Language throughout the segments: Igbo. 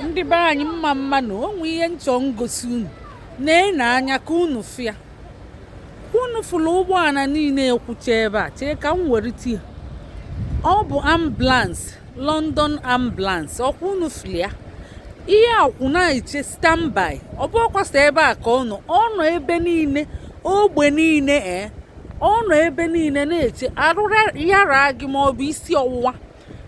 Ndị be anyị, mma mma na onwe ihe nchọ ngosi unu na-ene anya ka unu fịa unu fụrụ ụgbọala niile ekwucha ebe a. Chee ka m were tie. Ọ bụ ambulance, London Ambulance. Ọkwa unu fụrụ ya? Ihe akwụ na-eche standby. Ọ bụ ọkwasa ebe a ka ọ nọ. Ọ nọ ebe niile, ogbe niile. Ee, ọ nọ ebe niile na-eche. Arụ yara gị, maọbụ isi ọwụwa,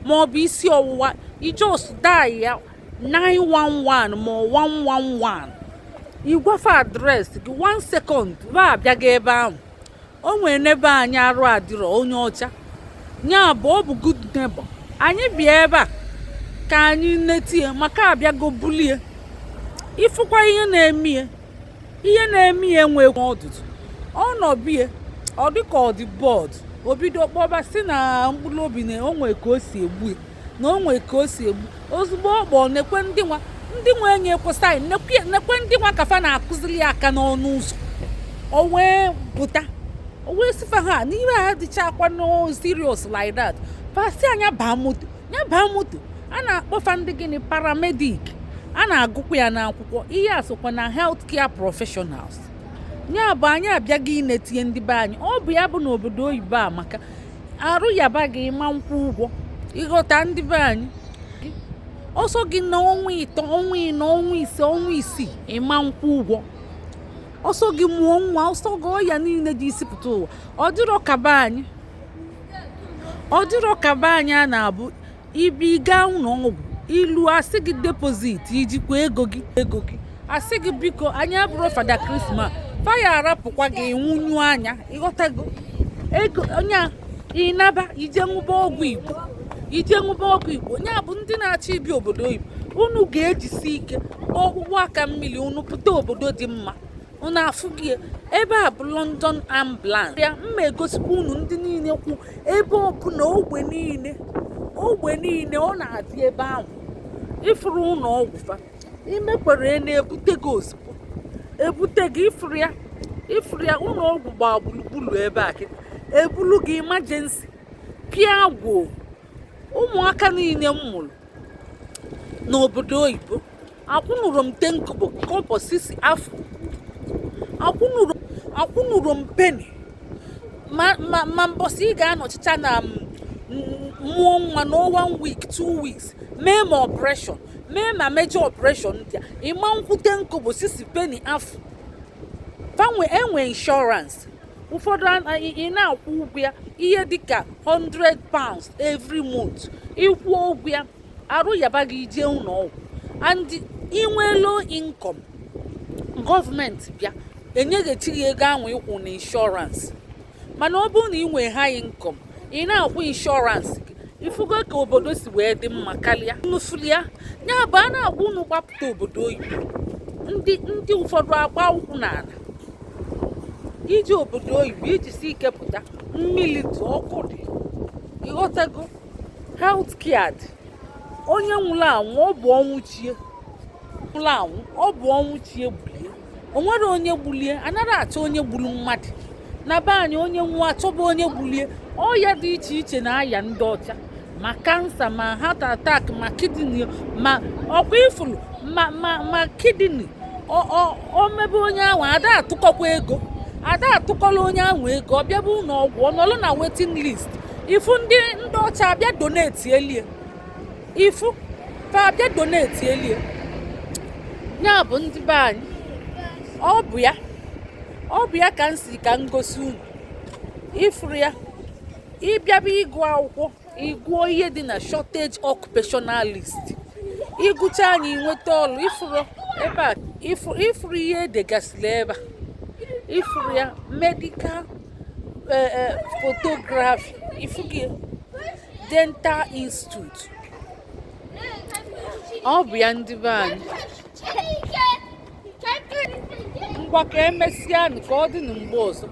maọbụ isi ọwụwa, i just dial ya 911 ma 111, ịgwafe address gị, 1 second ba abịaga ebe ahụ. O nwere n'ebe anyị arụ adịrọ onye ọcha ya bụ ọ bụ good neighbor. Anyị bịa ebe a ka anyị netie maka abịago bulie. Ịfụkwa ihe na-eme, ihe na-eme ya, enwe ọdụdụ. Ọ nọbie, ọ dịka ọ dị bored. O bido kpọba si na mkpụrụ obi na o nwee ka o si egbu ya, na o nwee ka o si egbu. Ozugbo ọ kpọọ, nekwe ndị nwa, ndị nwa enye ekwe sign, nekwe, nekwe ndị nwa kafa na-akụziri ya aka n'ọnụ ụzọ. O wee pụta, o wee sịfa ha n'ihe ha dịchakwa no serious like that. Fasi anya baa moto, ya baa moto. A na-akpọfa ndị gịnị? Paramedic. A na-agụkwa ya n'akwụkwọ. Ihe a sokwa na health care professionals. Ya bụ, anyị abịaghị inetinye ndị be anyị. Ọ bụ ya bụ n'obodo oyibo a maka arụ yaba gị, ma nkwụ ụgwọ. Ịghọta, ndị be anyị? Ọsọ gị na ọnwa 3, ọnwa 4, ọnwa 5, ọnwa 6, ịma nkwụ ụgwọ. Ọsọ gị mụọ nwa, ọsọ gị ọya niile dị isi pụta ụwa. Ọ dịrọ kaba anyị, ọ dịrọ kaba anyị. A na-abụ ibi gaa ụlọ ọgwụ, ilu asị gị deposit, ijikwa ego gị, ego gị asị gị biko, anyị abụrụ Fada Christmas faya arapụkwa gị nwunyu anya. Ịghọtago? Ego onye a ịnaba ije ṅụba ọgwụ Igbo, ije ṅụba ọgwụ Igbo. Ya bụ, ndị na-achọ ibi obodo oyibo, unu ga-ejisi ike ọkpụkpụ aka mmiri unu pụta obodo dị mma. Unu afụghị ebe a bụ London Ambulance ya. Mma egosikwa unu ndị niile kwu ebe ọbụla, ogbe niile, ogbe niile ọ na-adị ebe ahụ. Ifuru ụlọ ọgwụ fa imekwere na-ebute gị ozugbo, ebute gị. Ifuru ya, ifuru ya. Ụlọ ọgwụ gbaa gburugburu ebe a kịta. Ebulu gị emergency pịa gwụ. Ụmụaka niile m mụrụ n'obodo oyibo, akwụnụrụ m 10 kobo, kọbọ sisi afọ, akwụnụrụ, akwụnụrụ m penny. Ma mbọsị ị ga-anọchicha na mụọ nwa na one week, 2 weeks, mee ma operation, mee ma major operation ndị a, ịma nkwute nkobo sisi penny afọ. Fanwe enwe insurance ụfọdụ ị na-akwụ ụgwọ ya ihe dịka £100 every month. Ịkwụọ ụgwọ ya, arụ yaba gị, ije ụlọ ọgwụ, and inwe low income, gọọmenti bịa enyeghachi gị ego ahụ ịkwụ na insurance. Mana ọ bụrụ na ị nwee high income, ị na-akwụ insurance gị. Ifugo ka obodo si wee dị mma karịa nnufuli ya. Ya bụ, a na-agwa unu gbapụta obodo oyibo, ndị ụfọdụ agba ụkwụ n'ala iji obodo oyibo iji si ike pụta. Mmiri dị, ọkụ dị, ịghọtago? Health care dị. Onye nwụrụ anwụ, ọ bụ ọnwụ chie nwụrụ anwụ, ọ bụ ọnwụ chie gbulie. O nwere onye gbulie, anaghị achọ onye gburu mmadụ. Na be anyị, onye nwụọ, achọba onye gbulie. Ọya dị iche iche na-aya ndị ọcha, ma cancer, ma heart attack, ma kidney, ma ọkwa ifuru, ma kidney. O mebe onye ahụ, ada atụkọkwa ego, ada atụkọla onye ahụ ego. Ọ bịaba ụlọ ọgwụ, ọ nọrọ na waiting list. Ifu ndị ọcha abịa donate elie, ifu fa abịa donate elie. Ya bụ, ndị be anyị, ọ bụ ya, ọ bụ ya ka m si ka m gosi unu. Ifuru ya, ịbịaba ịgụ akwụkwọ, ịgụọ ihe dị na shortage occupational list, ịgụcha anyị nweta ọrụ. Ifuru ebe a, ifuru ihe edegasịrị ebe a. Ifuru ya, medical photography, ifugi dental institute. Ọ bụ ya, ndị be anyị. Ngwa, ka emesịa, ka ọ dị na mgbe ọzọ.